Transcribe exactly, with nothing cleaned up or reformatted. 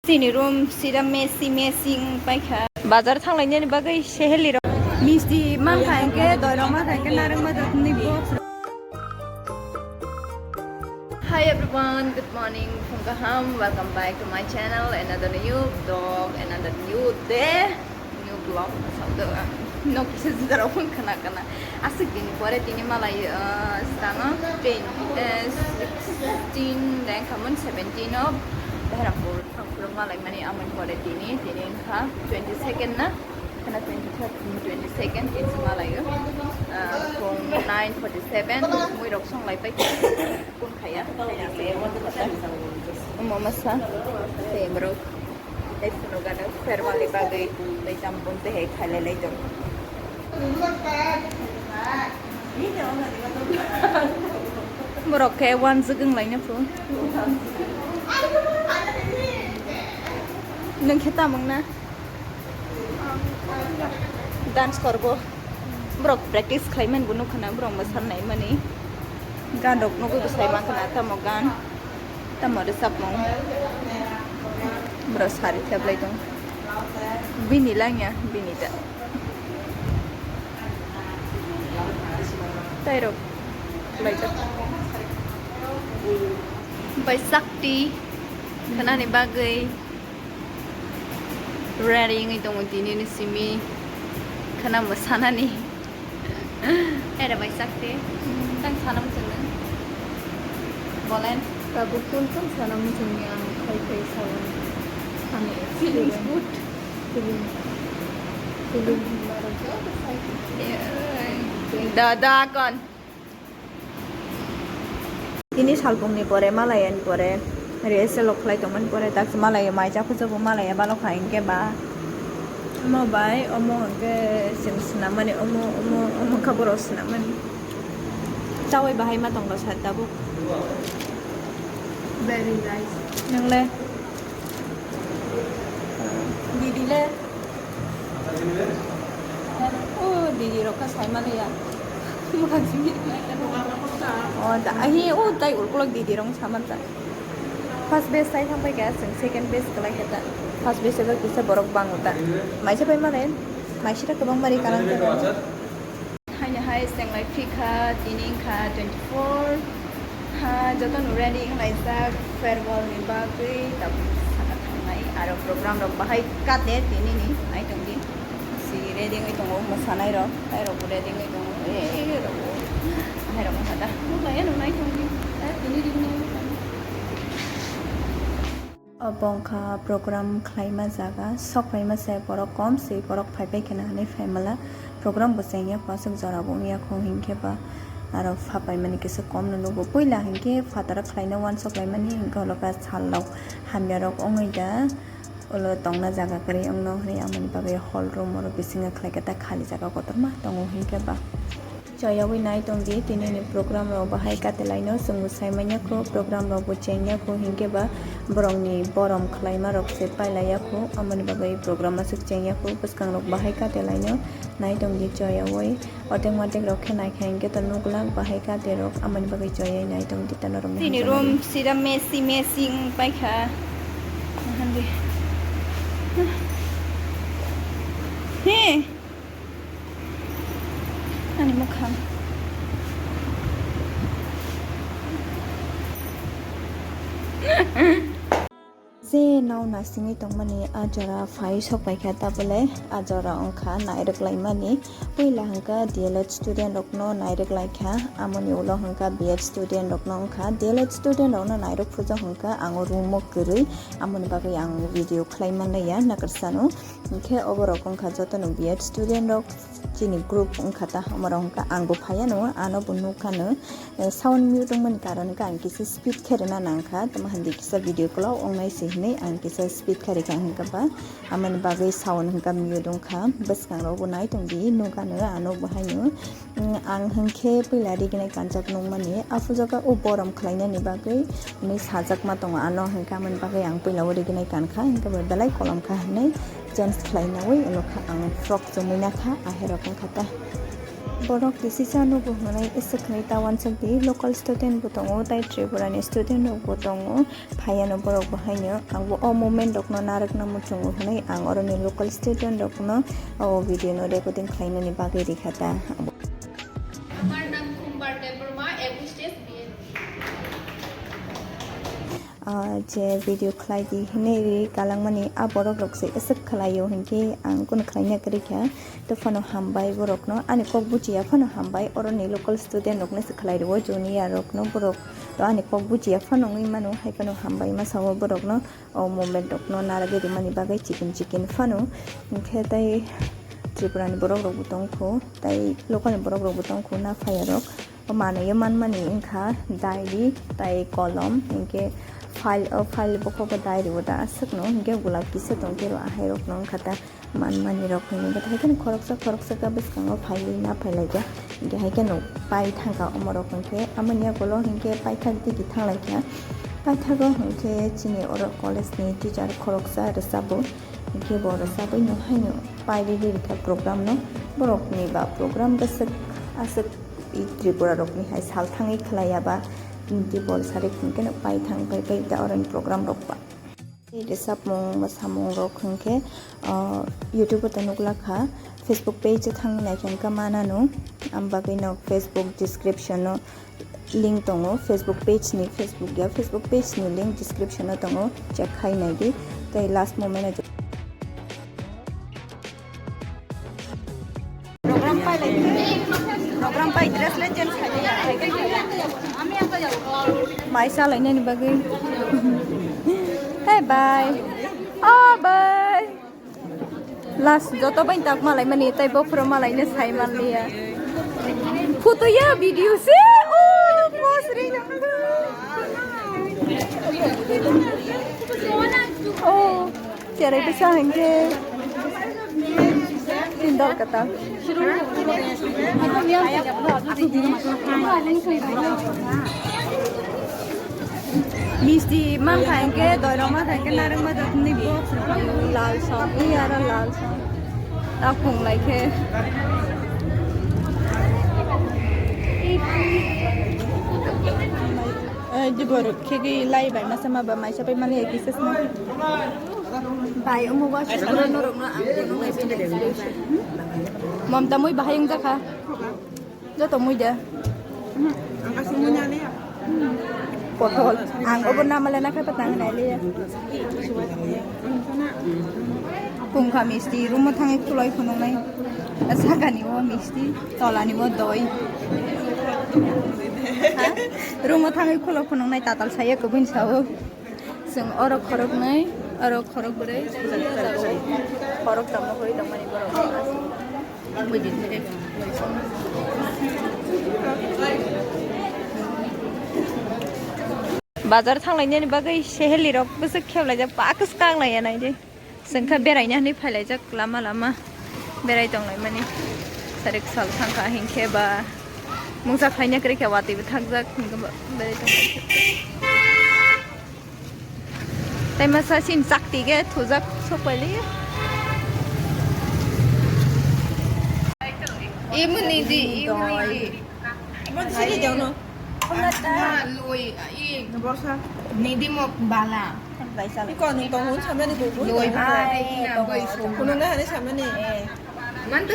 Chini room sida messy messy wng paikha. Bazar thanglainani bagwi seheli rok. Misti mankha hwnkhe, doirok mankha hwnkhe, narwkma jotoni box. Hi everyone, good morning, phung kaham, welcome back to my channel, another new vlog, another new day, new vlog, no kisa jidaro phung khana khana. Aswk dini pore tini malai, uh, sano ten, uh, sixteen, deng khamon seventeen of Behrampur. Ang phuru malaimani amoni pore tini, tini wngkha twenty second na, khana twenty third, twenty second, tini malaio. Ah, phung nine forty seven, mui rok songlai pai kha. Kun khaya, omo masa, tei borok tei phunukgano farewell ni bagwi tei tampon tei hai khailai lai tongo. Borok khe wansuk wng laina phu. Nwng khe tamo wngna? Dance korbo. Borok practice khlaimani bo nukha na, borok mwsanaimani. Gan rok nugwi bwsai mankha na, tamo gan. Tamo rwchapmung. Borok sari theblai tong. Bini langya, bini da. Tairok khlaijak. Bai sakti khanani bagwi ready wngwi tongo tini ni simi khana mwsanani. Era bai sakti. Tang sana muchungno. Bolen. Tabuk tun tun sana muchungni ang khai khai sawi. Ani feelings good. Feeling. Feeling. Dada kon. Tini salpungni pore, malayani pore, rehearsal rok khlai tongmani pore, tak malaya mai cha kuchugo malaya balok hai hwnkhe ba. Omo bai, omo hwnkhe chwng swnamani, omo, omo, omo khe borok swnamani. Chaui bahai ma tongla sa tabuk. Very nice. Nwngle? Didi le? O didi rok khe sai maliya. Mukhang simi. O da, ahi, o tai ulkulok didi rok sama ta. First batch sai thang pai kha, chwng second batch kwlai kha ta. First batch o kisa borok bang ta. Maisa pai male, maisita kwbang mari kalang kha. Haino hai chenglai phikha, tini wngkha twenty four. Ha, jotono ready wnglaijak farewell ni bagwi, tabuk sana thangnai. Aro program rok bahai kate tini ni, nai tongdi. Si ready wngwi tongo mwsanai rok, tai rok bo ready wngwi tongo. Ei, ei, rok bo. Hai rok wngkha da. Nukhlai ano nai tongdi. Eh, tini ring nai. Obo wngkha program khlaima jaga, sok phaima se borok kom se, borok phai phai kheno hinwi phaimala. Program bo chengya kho, aswk jora bo wngya kho hinkhe ba aro pha paimani kisa kom no nugo. Puila hinkhe phataro khlaina uansuk laimani, hinkhe ulo khe sal rok hamya rok wngwi da ulo tongna jaga kwrwi wngno hinwi, amoni bagwi hall room oro bisingo khlai khe ta khali jaga kotorma tongo hinkhe ba. Choyaui nai tongdi, tinini program rok bahai katelai no chwngbo saimanya kho, program rok bo chengya kho, hinkhe ba borokni borom khlaima rok se pailaiya kho, amoni bagwi program aswk chengya kho, bwskang rok bahai katelai no nai tongdi choyaui, otek motek rok khe naikha hinkhe to nuglak bahai kate rok, amoni bagwi choyai nai tongdi ta norok. Chini room sida messy messy wng paikha. He. Ani mwkhang. Je nao nasingwi tongmani a jora phai sok paikha, tabole a jora wngkha nairwk laimani. Puila hwnkha D L Ed student rokno nairwk laikha, amoni ulo hwnkha B Ed student rokno wngkha. D L Ed student rokno nairwk phujo hwnkha ang o room o kwrwi, amoni bagwi ang video khlai manliya nakwrsano. Hinkhe oborok wngkha jotono B Ed student rok, chini group wngkha ta, omorok wngkha, ang bo phaiya no, ano bo nukha no, eh, sound mute wngmani karon hwnkhe ang kisa speed khe rwna nangkha, tamo hindi kisa video kwlao wngnai se hinwi ang kisa speed khe rwkha, hwnkhe ba amoni bagwi sound hwnkha mute wngkha, bwskango bo nai tongdi, nukha no, ano bo haino. Mm, ang hwnkhe puila riginai kanjak nukmani, aphuru jagao borom khlainani bagwi hwnwi sajakma tongo, ano hwnkhe amoni bagwi ang puila o riginai kankha, hwnkhe bo belai kolomkha hwnwi change khlainaui, ulo kha ang frock chumui nakha, aherok wngkha ta. Borok kisisa nugo hwnwi swkangwi ta uansuk di, local student bo tongo, tai Tripura ni student rok bo tongo, phaiya no borok bo haino. Ang bo o moment rok no narwk na muchungo hwnwi ang oro ni local student rok no o video no recording khlai nani bagwi rikha ta. Amar nam Khumbar Debbarma, A B C S B A. Ah, je video khlai di hinwi ri kalangmani a borok rok se aswk khlaio hinkhe ang kunu khlaina kwrwi kha. To phano hambai borokno, ani kok buchiya phano hambai, oroni local student rokno se khlai rwo, junior rokno borok to ani kok buchiya phano wngwi mano, hai phano hambai masa o borokno o moment rokno narwgwi rimani bagwi chikin chikin phano. Hinkhe tai Tripura ni borok rok bo tongkho, tai local ni borok rok bo tongkho, na phaiya rok. O manwi o manmani wngkha diary tai kolom, hinkhe file, o file bokhok o diary o da aswkno, hinkhe gulab kisa tongkhe ro ahai rokno wngkha ta manmani rok hinwi. Haikhe khoroksa khoroksa khe bwskango phaiwi na phailaijak, hinkhe haikhe no pai thangkha omorok hinkhe, amoni yagulo hinkhe paithak digi thanglaikha. Paithago hinkhe chini oro college ni teacher khoroksa rwchapbo, hinkhe bo rwchapwi no haino pai rwgwi rwkha program no. Borokni ba program bwswk aswk. I Tripura rokni hai sal thangwi khlaiya ba, tei bol sarik hinkhe no pai thang pai pai da oroni program rok ba. Tei rwchapmung ba samung rok hinkhe, ah, YouTube o ta nukla kha, Facebook page o thangwi naikhe hinkhe manano, am bagwi no Facebook description o link tongo, Facebook page ni, Facebook ya, Facebook page ni link description o tongo, check khai nai di. Tei last moment o Program pai lai. Program pai dress le change khai. Mai sa lai nani bagwi. Hey, bye. Oh, bye. Last joto bai tak malai mani, tai bophro malai ne sai man liya. Photo ya, video se. Oh, boss re. Oh. Cherai bwsa hinkhe pindol kwtal. Misti mankha hinkhe, doirok mankha hinkhe, narwkma jatni box rok lal song, ui aro lal song. Ta khung lai khe. Eh, jibor khegwi lai bai masa ma ba maisa pai mani ekisa sna. Bai, omo ba sukuna norokno ang kono ngai bini. Mamta mui bahai wngjakha. Joto mui de. Potol. Ang obo namale na khe patang nai le. Kungkha misti, rumo thangwi khuloi phunuknai. Sakani o misti, tolani o doi. Ha? Rumo thangwi khulo phunuknai tatal saya kubun sao. Chwng oro khoroknwi, oro khorokbrwi, khorok tamo hoi tongmani borok. Bazar thanglainani bagwi seheli rok bwswk kheplaijak, bakis kanglaiya naidi. Chwng kha beraina hinwi phailaijak lama lama berai tonglaimani. Sarik sal thangkha hinkhe ba mungsa khlaina kwrwi khe watwi bo thakjak hinkhe ba berai tonglaijak. Tei masa sin chakti ge thujak sokpali. Imuni di, imuni di. Bon sini jauh no. Loi, i borsa. Nidi mo bala. Iko nung tongun samani bubu. Loi, bala. Kunung na hane samani. Man to